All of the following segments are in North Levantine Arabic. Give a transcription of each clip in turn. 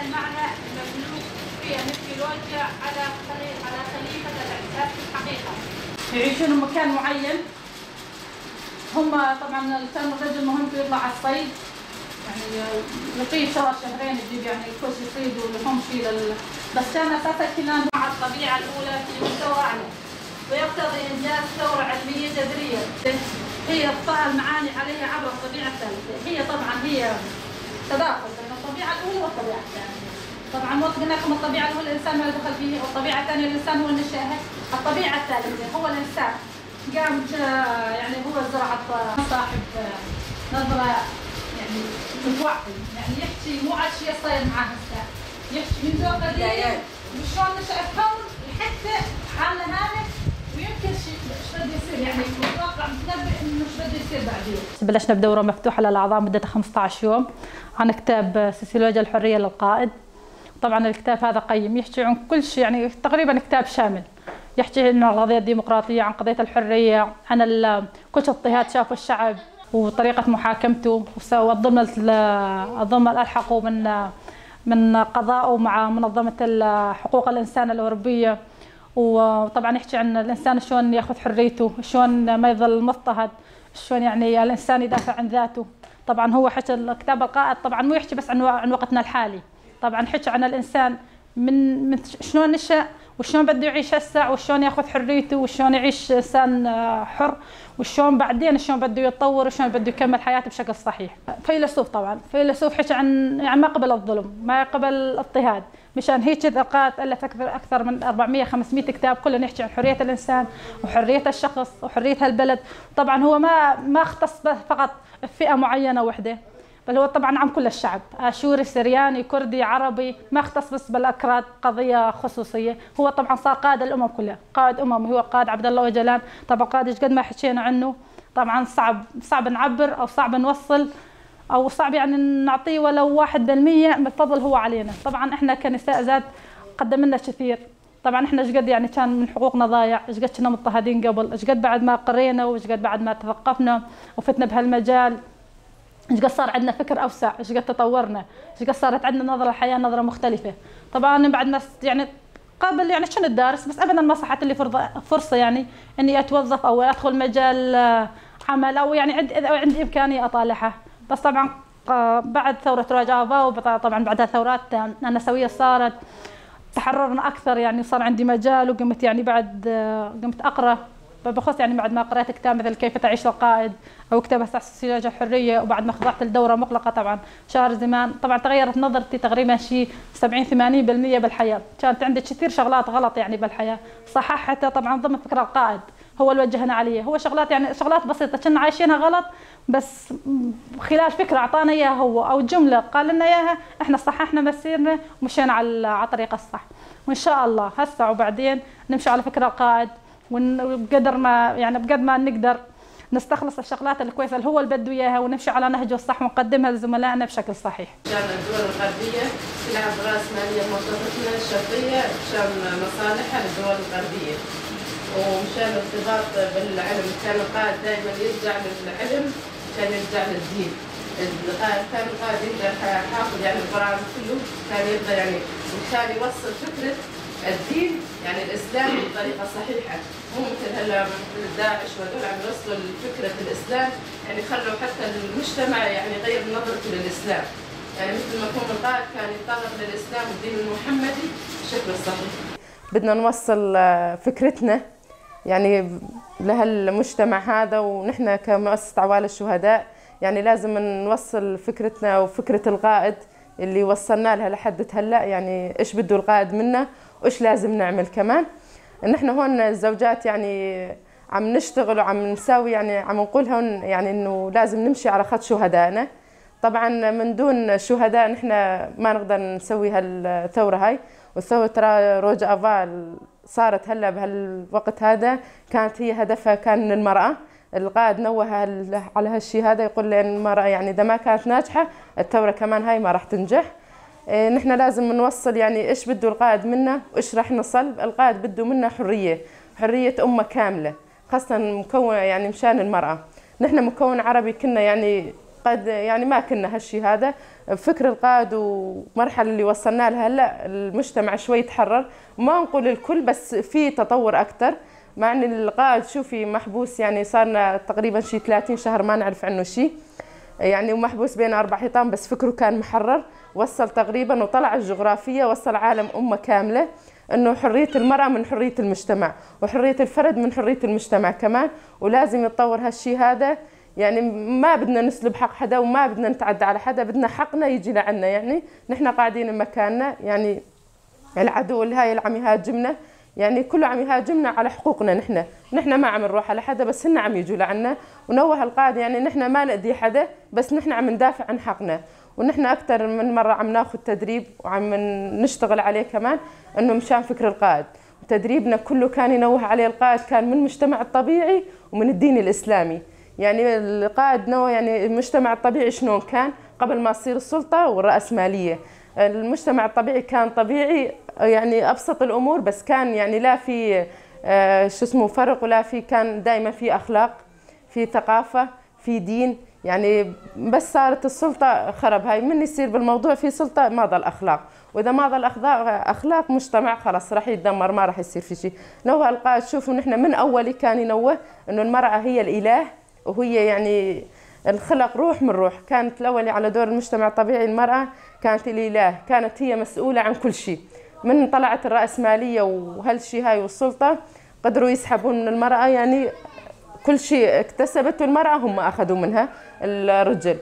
المعنى المملوك قيم الثيولوجيا على خليفة الإحساس بالحقيقة. يعيشون بمكان معين، هم طبعا كان الرجل مهمته يطلع على الصيد، يعني يقيم شهر شهرين يجيب يعني كل شيء صيد ولحوم شيء بس كان اساسا كلام مع الطبيعة الأولى في مستوى أعلى، ويقتضي إنجاز ثورة علمية جذرية هي إضفاء المعاني عليها عبر الطبيعة الثالثة. هي طبعا هي تداخل بين الطبيعة الأولى والطبيعة الثانية. طبعا وقت قلنا لكم الطبيعة الأولى الإنسان ما دخل فيه، والطبيعة الثانية الإنسان هو اللي نشأها، الطبيعة الثالثة هو الإنسان قام يعني هو زرع، صاحب نظرة يعني متوعي، يعني يحكي مو على شيء صاير معاه هسه، يحكي من ذوق قديم وشلون نشأ الكون لحتى حالنا هذا، ويمكن شيء ايش بده يصير، يعني متوقع متنبئ انه ايش بده يصير بعدين. بلشنا بدورة مفتوحة للأعضاء مدتها 15 يوم عن كتاب سوسيولوجيا الحرية للقائد. طبعا الكتاب هذا قيم، يحكي عن كل شيء، يعني تقريبا كتاب شامل، يحكي عن القضية الديمقراطية، عن قضية الحرية، عن كل اضطهاد شافه الشعب وطريقة محاكمته، والظلم اللي ألحقه من قضائه مع منظمة حقوق الإنسان الأوروبية. وطبعا يحكي عن الإنسان شلون ياخذ حريته، شلون ما يظل مضطهد، شلون يعني الإنسان يدافع عن ذاته. طبعا هو حكى الكتاب القائد طبعا مو يحكي بس عن وقتنا الحالي، طبعا حكى عن الإنسان من شلون نشأ وشلون بده يعيش هسه، وشلون ياخذ حريته، وشلون يعيش انسان حر، وشلون بعدين شلون بده يتطور، وشلون بده يكمل حياته بشكل صحيح. فيلسوف طبعا، فيلسوف حكى عن يعني ما قبل الظلم، ما قبل الاضطهاد، مشان هيك القائد الف اكثر من 400 500 كتاب كلهم يحكي عن حرية الانسان وحريه الشخص وحريه هالبلد. طبعا هو ما اختص فقط فئة معينة وحده، بل هو طبعا عن كل الشعب، آشوري، سرياني، كردي، عربي، ما اختص بس بالأكراد قضية خصوصية، هو طبعا صار قائد الأمم كلها، قائد أمم، هو قائد عبد الله أوجلان. طبعا قائد ايش قد ما حكينا عنه طبعا صعب نعبر او صعب نوصل او صعب يعني نعطيه ولو 1% من الفضل هو علينا. طبعا احنا كنساء ذات قدم لنا كثير، طبعا احنا ايش قد يعني كان من حقوقنا ضايع، ايش قد كنا مضطهدين قبل، ايش قد بعد ما قرينا وايش قد بعد ما تثقفنا وفتنا بهالمجال، ايش قد صار عندنا فكر اوسع، ايش قد تطورنا، ايش قد صارت عندنا نظره للحياة نظره مختلفة. طبعا بعد ما يعني قبل يعني كنت دارس، بس ابدا ما صحت لي فرصة يعني اني اتوظف او ادخل مجال عمل او يعني عندي امكانية اطالعها. بس طبعا بعد ثورة روجافا وطبعا بعدها ثورات النسوية صارت، تحررنا اكثر، يعني صار عندي مجال، وقمت يعني بعد قمت اقرا بخص يعني بعد ما قرأت كتاب مثل كيف تعيش القائد أو كتاب سوسيولوجيا الحرية، وبعد ما خضعت لدورة مغلقة طبعا شهر زمان، طبعا تغيرت نظرتي تقريبا شيء 70-80% بالحياة. كانت عندي كثير شغلات غلط يعني بالحياة صححتها طبعا ضمن فكرة القائد، هو اللي وجهنا عليه، هو شغلات يعني شغلات بسيطة كنا عايشينها غلط، بس خلال فكرة أعطانا إياها هو أو جملة قال لنا إياها إحنا صححنا مسيرنا ومشينا على الطريق الصح. وإن شاء الله هسه وبعدين نمشي على فكرة القائد، وبقدر ما يعني بقد ما نقدر نستخلص الشغلات الكويسة اللي هو اللي بده اياها ونمشي على نهجه الصح ونقدمها لزملائنا بشكل صحيح. مشان الدول الغربية تلعب راسمالية منطقتنا الشرقية مشان مصالحها للدول الغربية، ومشان الارتباط بالعلم، كان القائد دائما يرجع للعلم كان يرجع للدين. كان القائد يقدر حافظ يعني القرآن كله، كان يقدر يعني مشان يوصل فكرة الدين يعني الاسلام بطريقة صحيحه، مو مثل هلا مثل داعش وهذول عم يوصلوا فكرة الاسلام، يعني خلوا حتى المجتمع يعني غير نظرته للاسلام، يعني مثل ما يكون القائد كان يتطرق للاسلام والدين المحمدي بشكل صحيح. بدنا نوصل فكرتنا يعني لهالمجتمع هذا، ونحن كمؤسسة عوائل الشهداء يعني لازم نوصل فكرتنا وفكره القائد اللي وصلنا لها لحد هلا، يعني ايش بده القائد منا وايش لازم نعمل. كمان نحن هون الزوجات يعني عم نشتغل وعم نساوي، يعني عم نقول هون يعني انه لازم نمشي على خط شهدائنا. طبعا من دون الشهداء نحن ما نقدر نسوي هالثوره هاي، والثورة روجافا صارت هلا بهالوقت هذا كانت هي هدفها كان المراة. القائد نوه على هالشيء هذا، يقول لان المراة يعني اذا ما كانت ناجحة الثورة كمان هاي ما راح تنجح. نحن لازم نوصل يعني ايش بده القائد منا وايش راح نصل. القائد بده منا حرية، حرية امه كاملة، خاصة مكون يعني مشان المراة. نحن مكون عربي كنا يعني قد يعني ما كنا هالشيء هذا. فكر القائد ومرحلة اللي وصلنا لها هلا المجتمع شوي تحرر، ما نقول الكل بس في تطور أكثر. مع ان القائد شوفي محبوس يعني صارنا تقريبا شي 30 شهر ما نعرف عنه شيء يعني، ومحبوس بين 4 حيطان، بس فكرة كان محرر، وصل تقريبا وطلع الجغرافية، وصل عالم أمة كاملة انه حرية المرأة من حرية المجتمع، وحرية الفرد من حرية المجتمع كمان، ولازم يتطور هالشيء هذا. يعني ما بدنا نسلب حق حدا وما بدنا نتعدى على حدا، بدنا حقنا يجي لعنا، يعني نحن قاعدين بمكاننا، يعني العدو اللي هاي اللي عم يهاجمنا يعني كله عم يهاجمنا على حقوقنا، نحن ما عم نروح على حدا، بس هن عم يجوا لعنا. ونوه القائد يعني نحن ما نأذي حدا، بس نحن عم ندافع عن حقنا، ونحن أكثر من مرة عم ناخذ تدريب وعم نشتغل عليه كمان إنه مشان فكر القائد. تدريبنا كله كان ينوه عليه القائد، كان من المجتمع الطبيعي ومن الدين الإسلامي. يعني القائد نوه يعني المجتمع الطبيعي شلون كان قبل ما تصير السلطة والرأسمالية. المجتمع الطبيعي كان طبيعي يعني أبسط الأمور، بس كان يعني لا في شو اسمه فرق، ولا في، كان دائما في أخلاق، في ثقافة، في دين. يعني بس صارت السلطة خرب هاي، من يصير بالموضوع في سلطة ما ضل أخلاق، وإذا ما ضل أخلاق مجتمع خلاص راح يتدمر، ما راح يصير في شيء. نوه القائد شوفوا نحن من أول كان ينوه إنه المرأة هي الإله، وهي يعني الخلق روح من روح. كانت الأول على دور المجتمع الطبيعي المرأة كانت الإله، كانت هي مسؤولة عن كل شيء. من طلعت الرأسمالية وهالشيء هاي والسلطة قدروا يسحبون من المرأة، يعني كل شيء اكتسبته المرأة هم أخذوا منها الرجل.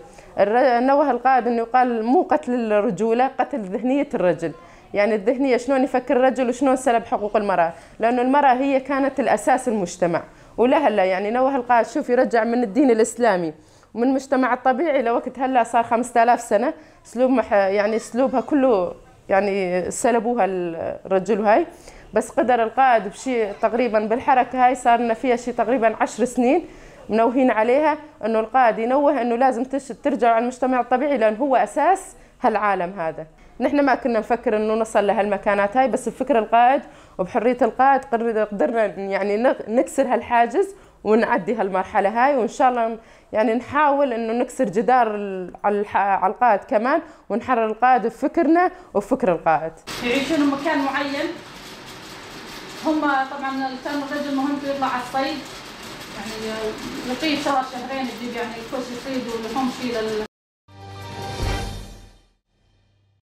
نوه القائد أنه قال مو قتل الرجولة، قتل ذهنية الرجل. يعني الذهنية شلون يفكر الرجل وشلون سلب حقوق المرأة، لأنه المرأة هي كانت الأساس المجتمع. ولا هلا يعني نوه القائد شوف يرجع من الدين الإسلامي ومن المجتمع الطبيعي لوقت هلا صار 5000 سنة اسلوب يعني اسلوبها كله يعني سلبوها الرجل هاي. بس قدر القائد بشيء تقريبا بالحركة هاي صار لنا فيها شيء تقريبا 10 سنين منوهين عليها، انه القائد ينوه انه لازم ترجعوا على المجتمع الطبيعي لان هو اساس هالعالم هذا. نحن ما كنا نفكر انه نصل لهالمكانات هاي، بس بفكر القائد وبحرية القائد قدرنا يعني نكسر هالحاجز ونعدي هالمرحلة هاي، وإن شاء الله يعني نحاول إنه نكسر جدار على القائد كمان، ونحرر القائد بفكرنا وبفكر القائد. يعيشون بمكان معين، هم طبعا كان الرجل مهمته يطلع على الصيد، يعني يقيم شهر شهرين يجيب يعني كل شيء صيد ولحوم شيء